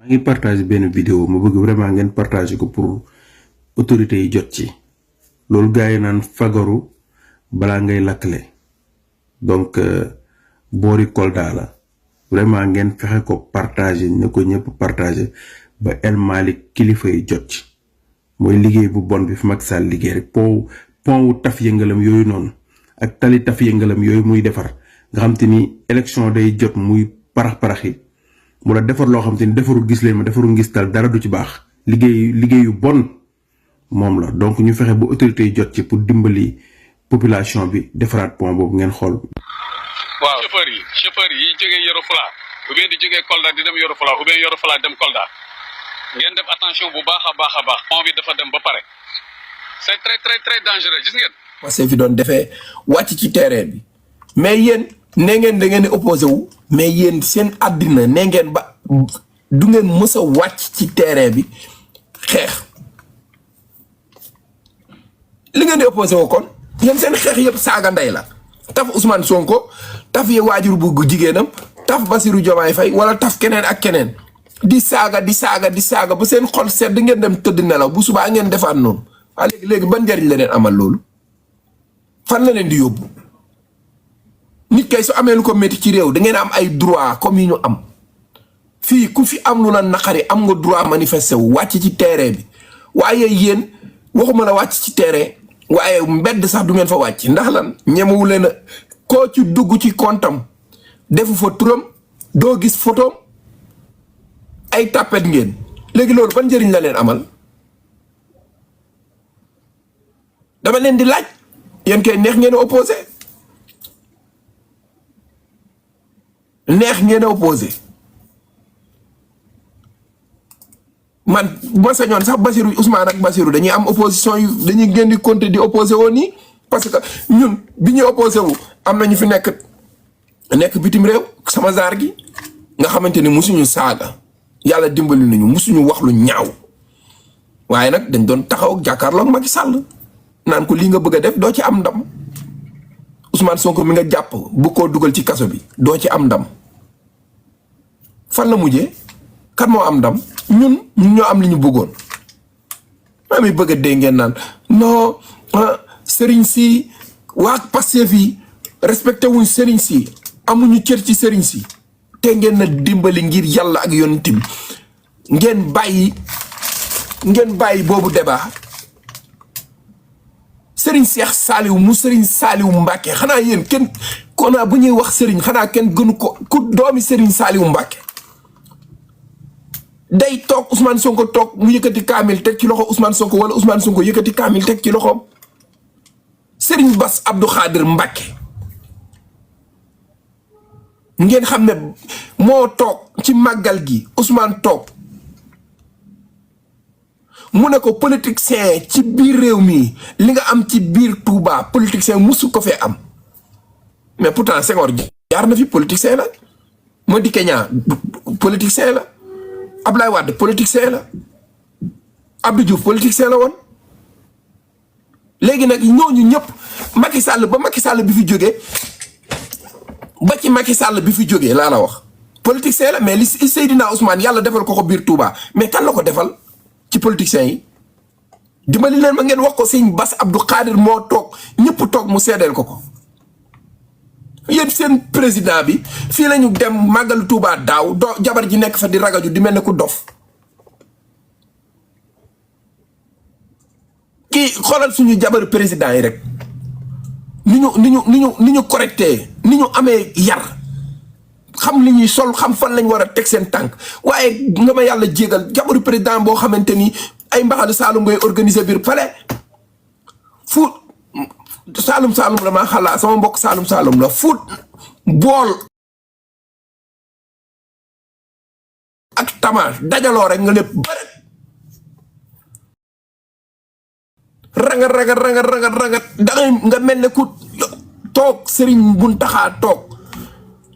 ngi partager benn vidéo ma bëgg vraiment ngeen partager ko pour autorités yi jot ci loolu gars yi naan fagaru balaa ngay lakkle donc boori Kolda la vraiment ngeen fexe ko partager ne ko ñëpp partager ba El Malick kilifa yi jot ci mooy liggéey bu bon bi fi Macky Sall liggéey rek pont wu taf yëngalam yooyu noonu ak tali taf yëngalam yooyu muy defar nga xam te ni élection day jot muy parax-paraxi mu la defar loo xam te ni defaru gis leen ma defaru ngis tal dara du ci baax liggéeyu bon moom la donc ñu fexe ba autorités yi jot ci pour dimbali population bi defaraat pont boobu ngeen xool. waaw chauffeur yi jógee Yoro Fula ou bien di jógee Kolda di dem Yoro Fula ou bien Yoro Fula dem Kolda ngeen def attention bu baax a baax pont bi dafa dem ba pare c'est très très très dangereux gis ngeen. parce que fi doon defee wàcc ci terrain bi mais yéen ne ngeen da ngeen di opposé wu mais yéen seen àddina ne ngeen ba du ngeen mës a wàcc ci terrain bi xeex li ngeen di opposé wu kon yéen seen xeex yëpp saaga ndey la taf Ousmane Sonko taf ye waajur bu jigéenam taf Bassirou Diomaye Faye wala taf keneen ak keneen di saaga ba seen xol sedd ngeen dem tëdd nelaw bu subaa ngeen defaat noonu waa léegi ban njariñ la leen amal loolu fan la leen di yóbbu nit kay su amee lu ko métti ci réew da ngeen am ay droit comme yi ñu am fii ku fi am lu la naqari am nga droit manifester wu wàcc ci terrain bi waaye yéen waxuma la wàcc ci terrain waaye mbedd sax du ngeen fa wàcc ndax lan ñemewu leen a koo ci dugg ci kontam defu fa turam doo gis photom ay tàppet ngeen léegi loolu ban njëriñ la leen amal dama leen di laaj yéen kay neex ngeen a opposé neex ngeen a opposé man bu ma sañoon sax Bassirou Ousmane ak Bassirou dañuy am opposition yu dañuy gën di compter di opposé woon nii parce que ñun bi ñuy opposé wu am na ñu fi nekk bitim réew sama zaar gi nga xamante ni musuñu saaga yàlla dimbali nañu musuñu wax lu ñaaw waaye nag dañ doon taxaw jàkkaarloog Macky Sall naan ko lii nga bëgg a def doo ci am ndam Ousmane Sonko mi nga jàpp bu ko dugal ci kaso bi doo ci am ndam fan la mujjee kan moo am ndam ñun ñoo am li ñu bëggoon maa mi bëgg a dégg ngeen naan non sëriñ si waa Pastef yi respecté wuñ sëriñ si amuñu cër ci sëriñ si te ngeen na dimbali ngir yàlla ak yonent bi ngeen bàyyi boobu débat sëriñ Cheikh Saliou mu sëriñ Saliou Mbacke xanaa yéen kenn konaa bu ñuy wax sëriñ xanaa kenn gënu ko ku doomi sëriñ Saliou Mbacke day toog Ousmane Sonko toog mu yëkkati kaamil teg ci loxo Ousmane Sonko wala Ousmane Sonko yëkkati kaamil teg ci loxoom Serigne Bass Abdou Khadir Mbacke ngeen xam ne moo toog ci màggal gi Ousmane toog mu ne ko politicien ci biir réew mi li nga am ci biir Touba politicien musu ko fee am mais pourtant Senghor jaar na fi politicien la Madické Niang politicien la Ablaye Wade politicien la Abdou Diouf politicien la woon léegi nag ñooñu ñëpp Macky Sall ba Macky Sall bi fi jógee ba ci Macky Sall bi fi jógee laa la wax politicien la mais li Seydina Ousmane yàlla defal ko biir Touba mais kan la ko defal ci politiciens yi dimbali leen ma ngeen wax ko sëñ Bass Abdou Khadir moo toog ñëpp toog mu seedeel ko yéen seen président bi fii la ñu dem màggal Touba daaw jabar ji nekk fa di ragaju di mel ne ku dof kii xoolal suñu jabaru président yi rek ni ñu correcté ni ñu amee yar xam li ñuy sol xam fan lañ war a teg seen tànk waaye nga ma yàlla jégal jabaru président boo xamante ni ay mbaxalu Saalum ngay organiser biir palais fu Saalum la maa xalaa sama mbokk Saalum la fu bool ak tamaate dajaloo rek nga lépp bëri rangat dangay nga mel ne ku toog Serigne Mountakha toog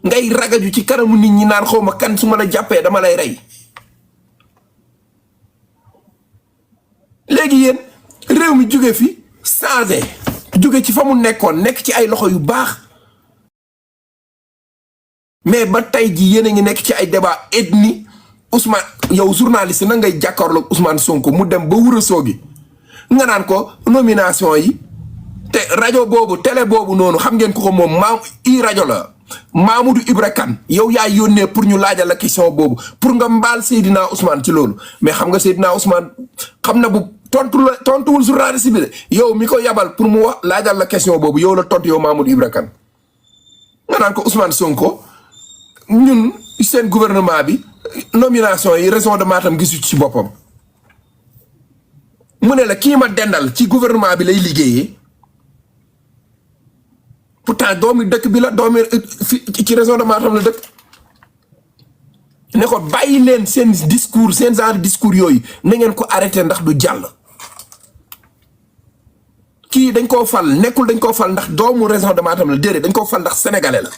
ngay ragaju ci kanamu nit ñi naan xaw ma kan su ma la jàppee dama lay rey léegi yéen réew mi jóge fi changé jóge ci fa mu nekk ci ay loxo yu baax mais ba tey ji yéen a ngi nekk ci ay débat ethnie Ousmane yow journaliste na ngay jàkkaarloog Ousmane Sonko mu dem ba Ourossogui nga naan ko nomination yi te rajo boobu télé boobu noonu xam ngeen ko moom i rajo la Mamadou Ibra Kane yow yaa yónnee pour ñu laajal la question boobu pour nga mbaal Seydina Ousmane ci loolu mais xam nga Seydina Ousmane xam na bu tontuwul journaliste bi de yow mi ko yabal pour mu wax laajal la question boobu yow la tontu yow Mamadou Ibra Kane nga naan ko Ousmane Sonko ñun seen gouvernement bi nomination yi raison de Matam gisu ci boppam mu ne la kii ma dendal ci gouvernement bi lay liggéeyee pourtant doomi dëkk bi la doomi ci raison de Matam la dëkk ne ko bàyyi leen seen discours seen genre discours yooyu na ngeen ko arrêté ndax du jàll kii dañ koo fal nekkul dañ koo fal ndax doomu raison de Matam la déedéet dañ koo fal ndax sénégalais la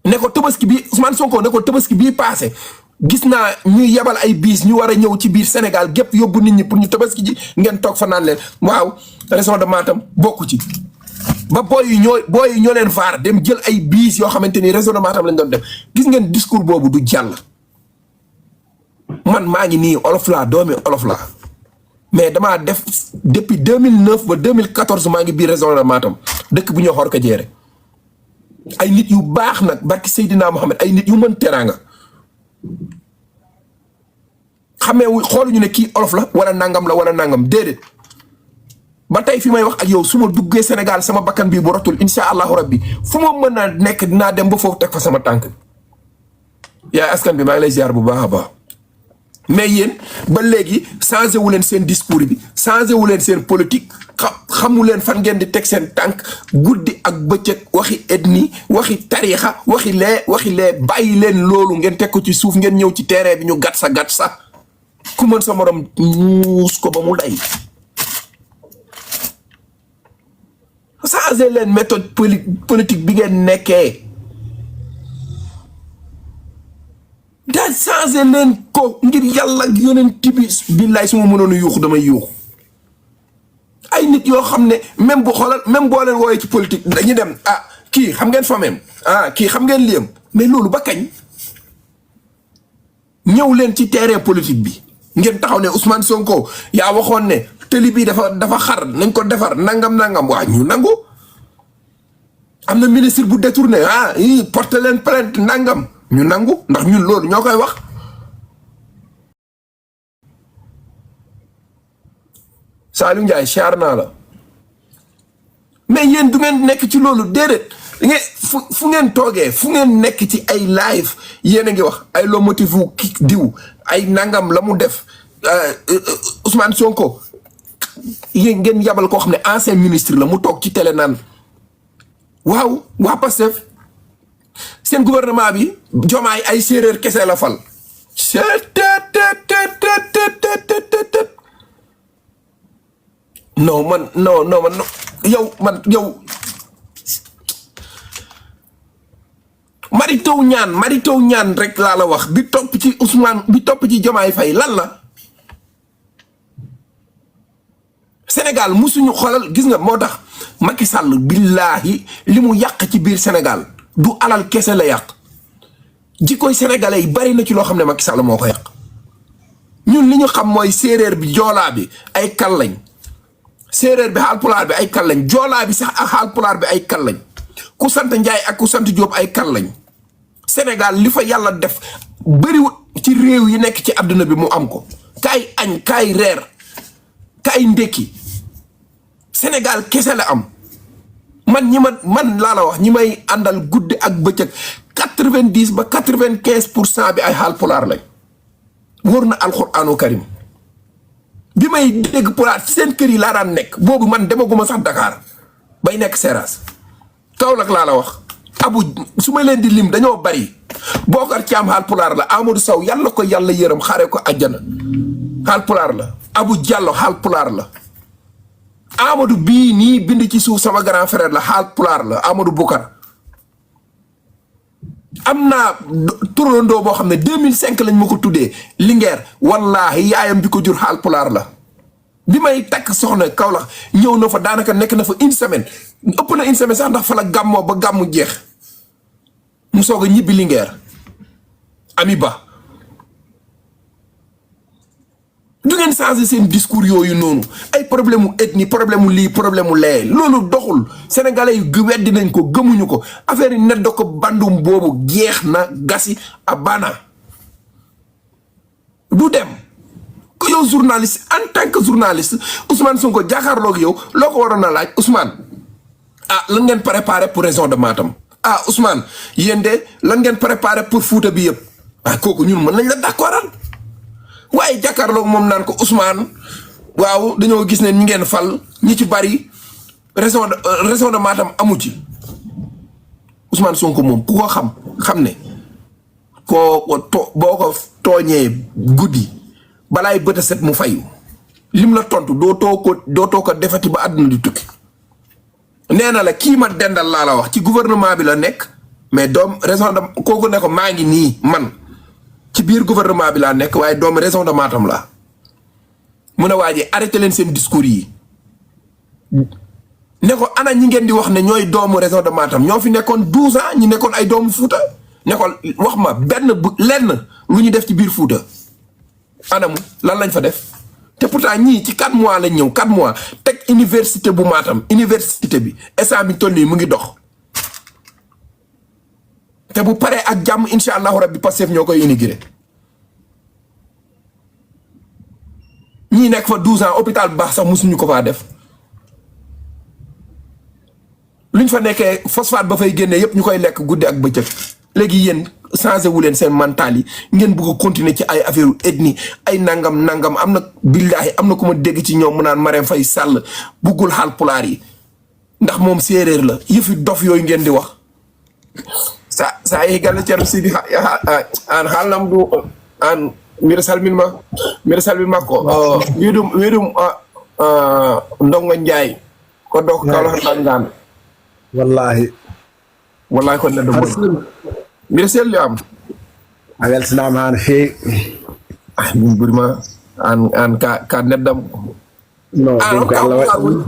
ne ko tabaski bi Ousmane Sonko ne ko tabaski bii passé gis naa ñuy yebal ay biis ñu war a ñëw ci biir Sénégal gépp yóbbu nit ñi pour ñu tabaski ji ngeen toog fa naan leen waaw région de Matam bokku ci ba booy yi ñoo leen vaar dem jël ay biis yoo xamante ni région de Matam lañ doon def gis ngeen discours boobu du jàll man maa ngi nii olof laa doomi olof laa mais damaa def depuis 2009 ba 2014 maa ngi biir région de Matam dëkk bu ñoo xor ko jeere ay nit yu baax nag barki Seydina Mohamed ay nit yu mën teraanga xamee xooluñu ne kii olof la wala nangam déedéet ba tey fi may wax ak yow su ma duggee Sénégal sama bakkan bii bu rotul insha allahu rabbi fu ma mën a nekk dinaa dem ba foofu teg fa sama tànk yaay askan bi maa ngi lay ziar bu baax a baax mais yéen ba léegi changé wu leen seen discours bi changé wu leen seen politique xamu leen fan ngeen di teg seen tànk guddi ak bëccëg waxi ethnie waxi tariixa waxi lee bàyyi leen loolu ngeen teg ko ci suuf ngeen ñëw ci terrain bi ñu gat sa ku mën sa morom ñuus ko ba mu day changé leen méthode politique bi ngeen nekkee daal changé leen ko ngir yàlla ak yonent bi billaay su ma mënoon a yuuxu damay yuuxu ay nit yoo xam ne même bu xoolal même boo leen wooyee ci politique dañuy dem kii xam ngeen famem kii xam ngeen liyam mais loolu ba kañ ñëw leen ci terrain politique bi ngeen taxaw ne Ousmane Sonko yaa waxoon ne tëli bi dafa xar nañ ko defar nangam waa ñu nangu am na ministre bu détourné porte leen plainte nangam ñu nangu ndax ñun loolu ñoo koy wax Saliou Ndiaye siyaar naa la mais yéen du ngeen nekk ci loolu déedéet ngeen fu ngeen toogee fu ngeen nekk ci ay live yéen a ngi wax ay lo motivu ki diw ay nangam la mu def Ousmane Sonko yéen ngeen yabal koo xam ne ancien ministre la mu toog ci télé naan waaw waa Pastef seen gouvernement bi Diomaye ay séeréer kese la fal non man yow Mary Teuw Niane rek laa la wax bi topp ci Ousmane bi topp ci Diomaye Faye lan la Sénégal musuñu xoolal gis nga moo tax Macky Sall billaahi li mu yàq ci biir Sénégal du alal kese la yàq jikkoy sénégalais yi bari na ci loo xam ne Macky Sall moo ko yàq ñun li ñu xam mooy séeréer bi joolaa bi ay kal lañ séeréer bi xaalpulaar bi ay kal lañ joolaa bi sax ak xaalpulaar bi ay kal lañ ku sant Njaay ak ku sant Jóob ay kal lañ Sénégal li fa yàlla def bëriwut ci réew yi nekk ci àdduna bi mu am ko kaay añ kaay reer kaay ndékki Sénégal kese la am man laa la wax ñi may àndal guddi ak bëccëg 90 ba 95% bi ay xaalpulaar lañ wóor na alxuraanu karim bi may dégg pulaar ci seen kër yi laa daan nekk boobu man demaguma sax Dakar bay nekk Seras Kaolack laa la wax su ma leen di lim dañoo bari Bokar Thiam xaalpulaar la Amadou Sow yàlla ko yàlla yërëm xare ko àjjana xaalpulaar la Abu Diallo xaalpulaar la Amadou bii nii bind ci suuf sama grand frère la xaalpulaar la Amadou Bukar am naa turandoo boo xam ne 2005 lañ ma ko tuddee Linguère wallaahi yaayam bi ko jur xaalpulaar la bi may takk soxna Kaolack ñëw na fa daanaka nekk na fa une semaine ëpp na une semaine sax ndax fa la gàmmoo ba gàmmu jeex mu soog a ñibbi Linguère Ami Ba du ngeen changer seen discours yooyu noonu ay problème mu ethnie problème mu lii problème mu lee loolu doxul sénégalais yu weddi nañ ko gëmuñu ko affaire yi net da ko bandum boobu jeex na gasi a bana du dem ko yow journaliste en tant que journaliste Ousmane Sonko jàkkaarloog yow loo ko waroon a laaj Ousmane ah lan ngeen préparé pour région de Matam ah Ousmane yéen de lan ngeen préparé pour Fouta bi yëpp ah kooku ñun mën nañ la d'accordal waaye jàkkaarloog moom naan ko Ousmane waaw dañoo gis ne ñi ngeen fal ñi ci bari région de Matam amu ci Ousmane Sonko moom ku ko xam ne boo ko tooñee guddi balaay bët a set mu fayu lim la tontu dootoo ko defati ba àdduna di tukki nee na la kii ma dendal laa la wax ci gouvernement bi la nekk mais doom région de kooku ne ko maa ngi nii man ci biir gouvernement bi laa nekk waaye doomu région de Matam la mu ne waa ji arrêté leen seen discours yi ne ko ana ñi ngeen di wax ne ñooy doomu région de Matam ñoo fi nekkoon 12 ans ñi nekkoon ay doomu Fouta ne ko wax ma lenn lu ñu def ci biir Fouta anamu lan lañ fa def te pourtant ñii ci 4 mois lañ ñëw 4 mois teg université bu Matam université bi instant bi toll nii mu ngi dox te bu paree ak jàmm incha allahu rabbi Pastef ñoo koy inauguré ñii nekk fa 12 ans hôpital bu baax sax mosuñu ko faa def luñ fa nekkee phosphate ba fay génnee yëpp ñu koy lekk guddi ak bëccëg léegi yéen changé wu leen seen mental yi ngeen bëgg a continuer ci ay affaire ethnie ay nangam am na billaahi am na ku ma dégg ci ñoom mu naan Marème Faye Sall buggul xaal pulaar yi ndax moom séeréer la yëfi dof yooyu ngeen di wax sa yi gàll ceerno sidi an haalnam du an mbiɗa salminma ko wiɗum Ndongo Ndiaye ko dow ko kawlato ɗanngan wallahi ko neɗɗo moƴƴo mbiɗa selli am a weltanama ha no feewi min ɓurima an ka neddam non donc Allah waɗi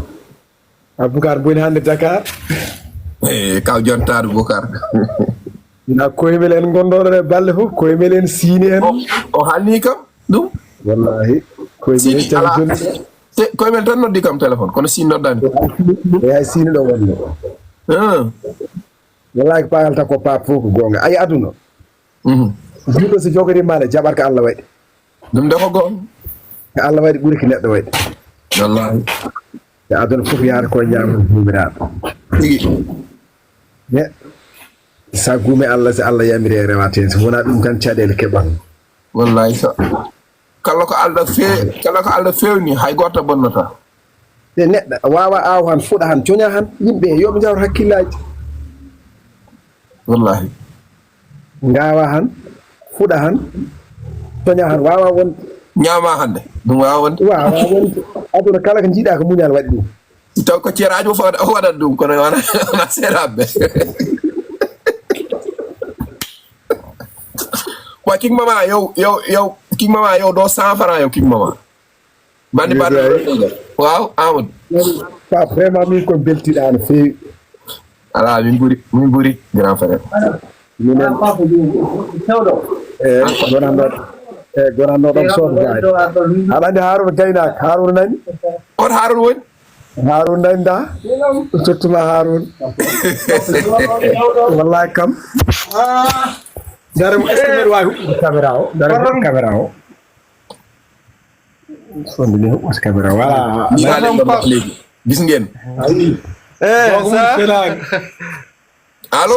Aboubacar boni hannde Dakar kaw jontade Boubacar na koymel en gonɗoɗo e balle fof koymel en siini en o haalni kam ɗum wallahi koymel ala te koymel tan noddi kam téléphone kono siini noddani e hay siini ɗo wonno wallahi ko pagalta ko paap fof ko gonga ayi aduna jiɗo so jogorimade jaɓat ko Allah waɗi ɗum de ko gon ko Allah waɗi ɓuuri ko neɗɗo waɗi wallahi e aduna fof yaata ko ñaama jumiraɗo tigi sa guumi Allah so Allah yamiri e rewata hen so wona ɗum tan caɗele keɓan wallahi so kala ko Allah fewni hay goto bonnata te neɗɗo wawa aw han fuɗa han coña han yimɓe yoɓe jawr hakkillaji wallahi ngawa han fuɗa han coña han wawa wonde ñaama hande ɗum wawa wonde wawa wonde aduna kala ko jiiɗa ko muñal waɗi ɗum taw ko ceerajo fof o waɗat ɗum kono wona seeraɓe wa King Mama yow King Mama yow doo 100 francs yow King Mama bandi baɗo waaw Amadou pa vraiment min ko beltiɗa no feewi ala min ɓuri grand frère minen gonanɗo ɗon sodgaji aɗa andi Harouna gaynaka Harouna nani on Harouna woni Harouna nani da surtout Harouna wallahi kam daremo est ce que mbeɗa wawi huɓɓude caméra o daremo caméra o sonde ni huɓɓude caméra voilà léegi gis ngeen sa allo